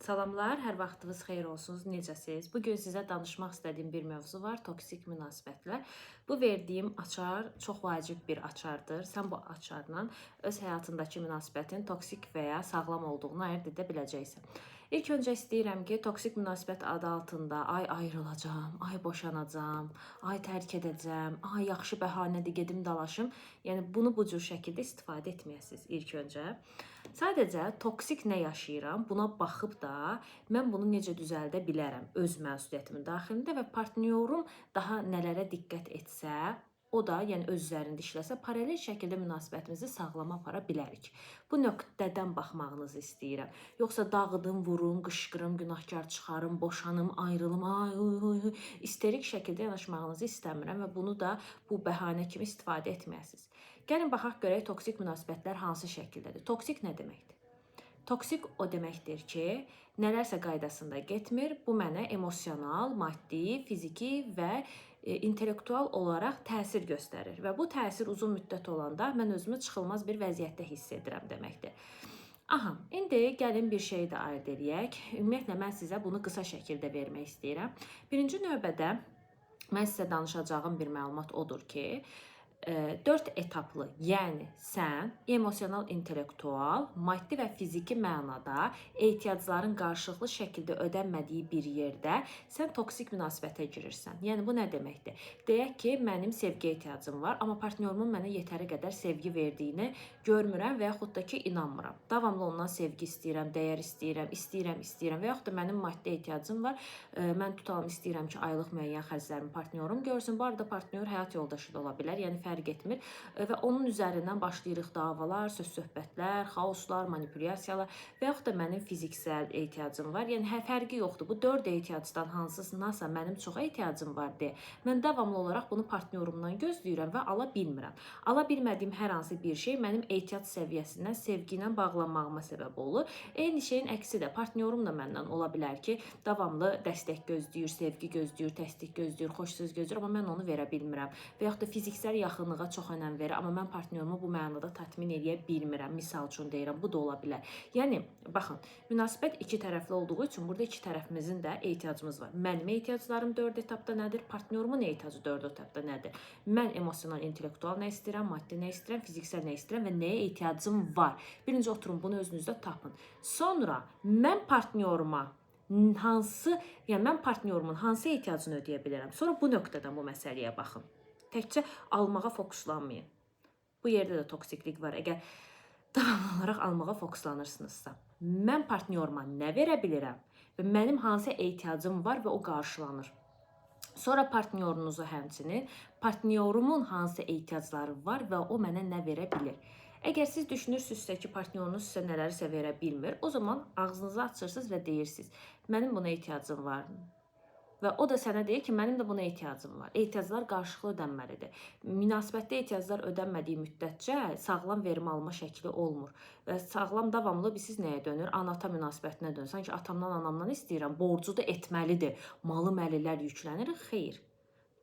Salamlar, hər vaxtınız xeyir olsun. Necəsiz? Bu gün sizə danışmaq istədiyim bir mövzu var: toksik münasibətlər. Bu verdiyim açar çox vacib bir açardır. Sən bu açarla öz həyatındakı münasibətin toksik və ya sağlam olduğunu ayırd edə biləcəksən. İlk öncə istəyirəm ki, toksik münasibət adı altında ay ayrılacağam, ay boşanacağam, ay tərk edəcəm, ay yaxşı bəhanədir gedim dalaşım. Yəni bunu bu cür şəkildə istifadə etməyəsiniz ilk öncə. Sadəcə toksik nə yaşayıram, buna baxıb da mən bunu necə düzəldə bilərəm öz məsuliyyətimin daxilində və partnyorum daha nələrə diqqət etsə, o da, yəni öz üzərində işləsə, paralel şəkildə münasibətimizi sağlam apara bilərik. Bu nöqtədən baxmağınızı istəyirəm. Yoxsa dağıdım, vurum, qışqırım, günahkar çıxarım, boşanım, ayrılım, ay, oy, oy, oy, isterik şəkildə yanaşmağınızı istəmirəm və bunu da bu bəhanə kimi istifadə etməyəsiniz. Gəlin baxaq görək toksik münasibətlər hansı şəkildədir. Toksik nə deməkdir? Toksik o deməkdir ki, nələrsə qaydasında getmir. Bu mənə emosional, maddi, fiziki və intellektual olaraq təsir göstərir və bu təsir uzun müddət olanda mən özümü çıxılmaz bir vəziyyətdə hiss edirəm deməkdir. Aha, indi gəlin bir şey də ayırd eləyək. Ümumiyyətlə mən sizə bunu qısa şəkildə vermək istəyirəm. Birinci növbədə mən sizə danışacağım bir məlumat odur ki, 4 etaplı, yəni sən emosional, intellektual, maddi və fiziki mənada ehtiyacların qarşılıqlı şəkildə ödənmədiyi bir yerdə sən toksik münasibətə girirsən. Yəni bu nə deməkdir? Deyək ki, mənim sevgiyə ehtiyacım var, amma partnyorumun mənə yetəri qədər sevgi verdiyini görmürəm və yaxud da ki, inanmıram. Davamlı ondan sevgi istəyirəm, dəyər istəyirəm, istəyirəm, istəyirəm və yaxud da mənim maddi ehtiyacım var. Mən tutalım istəyirəm ki, aylıq müəyyən xərclərimi partnyorum görsün. Bu arada partnyor həyat yoldaşı da ola bilər. Yəni fərq etmir və onun üzərindən başlayırıq davalar, söz-söhbətlər, xaoslar, manipulyasiyalar və yaxud da mənim fiziksel ehtiyacım var. Yəni fərqi yoxdur. Bu 4 ehtiyacdan hansısınasa mənim çox ehtiyacım var deyə mən davamlı olaraq bunu partnyorumdan gözləyirəm və ala bilmirəm. Ala bilmədiyim hər hansı bir şey mənim ehtiyac səviyyəsindən sevgi ilə bağlanmağıma səbəb olur. Eyni şeyin əksi də partnyorum da məndən ola bilər ki, davamlı dəstək gözləyir, sevgi gözləyir, təsdiq gözləyir, xoş söz gözləyir, amma mən onu verə bilmirəm. Və yaxud da fiziksel yaxınlığa çox önəm verir, amma mən partnyorumu bu mənada tatmin eləyə bilmirəm. Misal üçün deyirəm, bu da ola bilər. Yəni baxın, münasibət iki tərəfli olduğu üçün burada iki tərəfimizin də ehtiyacımız var. Mənim ehtiyaclarım 4 etapda nədir? Partnyorumun ehtiyacı 4 etapda nədir? Mən emosional, intellektual nə istəyirəm, maddi nə istəyirəm, fiziksel nə istəyirəm və nəyə ehtiyacım var? Birinci oturun bunu özünüzdə tapın. Sonra mən partnyoruma hansı, yəni mən partnyorumun hansı ehtiyacını ödəyə bilərəm? Sonra bu nöqtədən bu məsələyə baxın. Təkcə almağa fokuslanmayın. Bu yerdə də toksiklik var. Əgər davamlı olaraq almağa fokuslanırsınızsa, mən partnyoruma nə verə bilirəm və mənim hansı ehtiyacım var və o qarşılanır. Sonra partnyorunuzu həmçinin partnyorumun hansı ehtiyacları var və o mənə nə verə bilir. Əgər siz düşünürsünüzsə ki, partnyorunuz sizə nələrisə verə bilmir, o zaman ağzınızı açırsınız və deyirsiniz: "Mənim buna ehtiyacım var." Və o da sənə deyir ki, mənim də buna ehtiyacım var. Ehtiyaclar qarşılıqlı ödənməlidir. Münasibətdə ehtiyaclar ödənmədiyi müddətcə sağlam verim alma şəkli olmur. Və sağlam davamlı siz nəyə dönür? Ana-ata münasibətinə dönür. Sanki atamdan, anamdan istəyirəm, borcu da etməlidir. Malı məlilər yüklənir. Xeyr.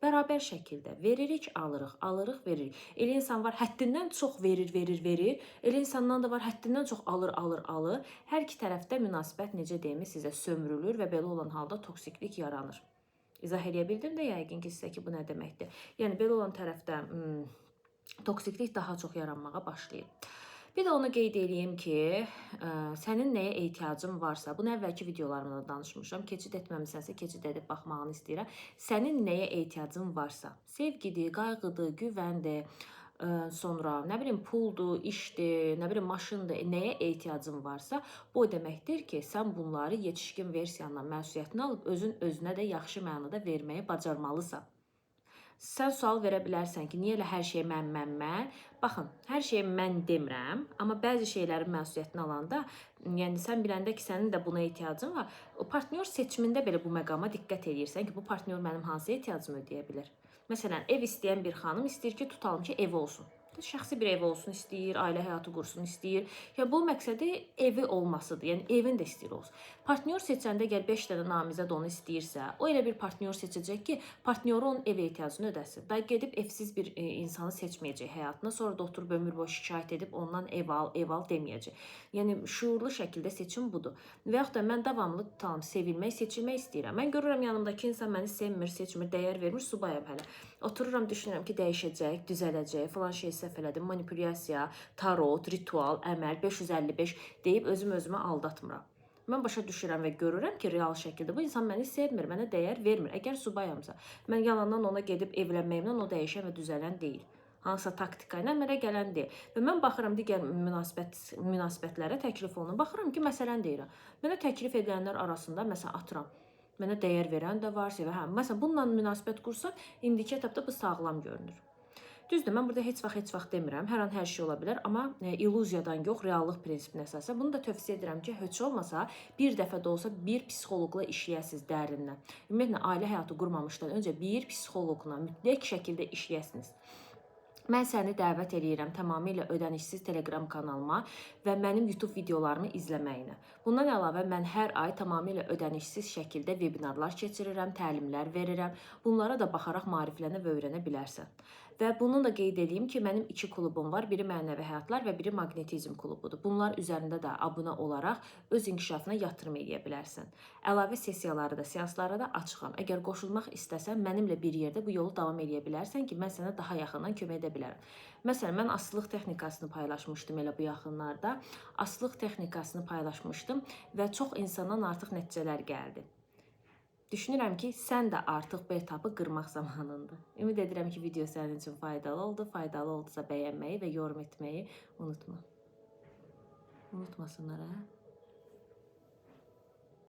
Bərabər şəkildə veririk, alırıq, alırıq, veririk. Elə insan var həddindən çox verir, verir, verir. Elə insandan da var həddindən çox alır, alır, alır. Hər iki tərəfdə münasibət necə deyim sizə sömürülür və belə olan halda toksiklik yaranır. İzah eləyə bildim də yəqin ki sizə ki bu nə deməkdir. Yəni belə olan tərəfdə toksiklik daha çox yaranmağa başlayır. Bir də onu qeyd eləyim ki, sənin nəyə ehtiyacın varsa, bunu əvvəlki videolarımda da danışmışam. Keçid etməmisənsə keçid edib baxmağını istəyirəm. Sənin nəyə ehtiyacın varsa, sevgidir, qayğıdır, güvəndir, sonra nə bilim puldur, işdir, nə bilim maşındır, nəyə ehtiyacın varsa, bu o deməkdir ki, sən bunları yetişkin versiyandan məsuliyyətini alıb özün özünə də yaxşı mənada verməyi bacarmalısan. Sən sual verə bilərsən ki, niyə elə hər şey mən, mən, mən? Baxın, hər şeyə mən demirəm, amma bəzi şeylərin məsuliyyətini alanda, yəni sən biləndə ki, sənin də buna ehtiyacın var, o partnyor seçimində belə bu məqama diqqət eləyirsən ki, bu partnyor mənim hansı ehtiyacımı ödəyə bilər? Məsələn, ev istəyən bir xanım istəyir ki, tutalım ki, evi olsun. Şəxsi bir ev olsun istəyir, ailə həyatı qursun istəyir. Ya bu məqsədi evi olmasıdır. Yəni evin də istəyir olsun. Partnyor seçəndə əgər 5 dənə namizəd onu istəyirsə, o elə bir partnyor seçəcək ki, partnyoru onun ev ehtiyacını ödəsin. Da gedib evsiz bir insanı seçməyəcək həyatına, sonra da oturub ömür boyu şikayət edib ondan ev al, ev al deməyəcək. Yəni şüurlu şəkildə seçim budur. Və yaxud da mən davamlı tam sevilmək, seçilmək istəyirəm. Mən görürəm yanımdakı insan məni sevmir, seçmir, dəyər vermir, subayam hələ. Otururam düşünürəm ki, dəyişəcək, düzələcək, falan şey səhv elədim, manipulyasiya, tarot, ritual, əməl 555 deyib özüm özümə aldatmıram. Mən başa düşürəm və görürəm ki, real şəkildə bu insan məni sevmir, mənə dəyər vermir. Əgər subayamsa, mən yalandan ona gedib evlənməyimlə o dəyişən və düzələn deyil. Hansısa taktika ilə mənə gələn deyil. Və mən baxıram digər münasibətlərə təklif olunur. Baxıram ki, məsələn deyirəm. Mənə təklif edilənlər arasında məsələn atıram. Mənə dəyər verən də var, sevə. Hə, məsələn bununla münasibət qursam, indiki etapda bu sağlam görünür. Düzdür, mən burada heç vaxt demirəm. Hər an hər şey ola bilər, amma illüziyadan yox, reallıq prinsipinə əsasən bunu da tövsiyə edirəm ki, heç olmasa bir dəfə də olsa bir psixoloqla işləyəsiniz dərindən. Ümumiyyətlə ailə həyatı qurmamışdan öncə bir psixoloqla mütləq şəkildə işləyəsiniz. Mən səni dəvət eləyirəm tamamilə ödənişsiz Telegram kanalıma və mənim YouTube videolarımı izləməyinə. Bundan əlavə mən hər ay tamamilə ödənişsiz şəkildə webinarlar keçirirəm, təlimlər verirəm. Bunlara da baxaraq maariflənə və öyrənə bilərsən. Və bunu da qeyd eləyim ki, mənim 2 klubum var. Biri mənəvi həyatlar və biri maqnetizm klubudur. Bunlar üzərində də abunə olaraq öz inkişafına yatırım eləyə bilərsən. Əlavə sessiyalara da, seanslara da açığam. Əgər qoşulmaq istəsən, mənimlə bir yerdə bu yolu davam eləyə bilərsən ki, mən sənə daha yaxından kömək edə bilərəm. Məsələn, mən asılılıq texnikasını paylaşmışdım elə bu yaxınlarda. Asılılıq texnikasını paylaşmışdım və çox insandan artıq nəticələr gəldi. Düşünürəm ki, sən də artıq bu etapı qırmaq zamanındır. Ümid edirəm ki, video sənin üçün faydalı oldu. Faydalı oldusa bəyənməyi və yorum etməyi unutma. Unutmasınlar, hə?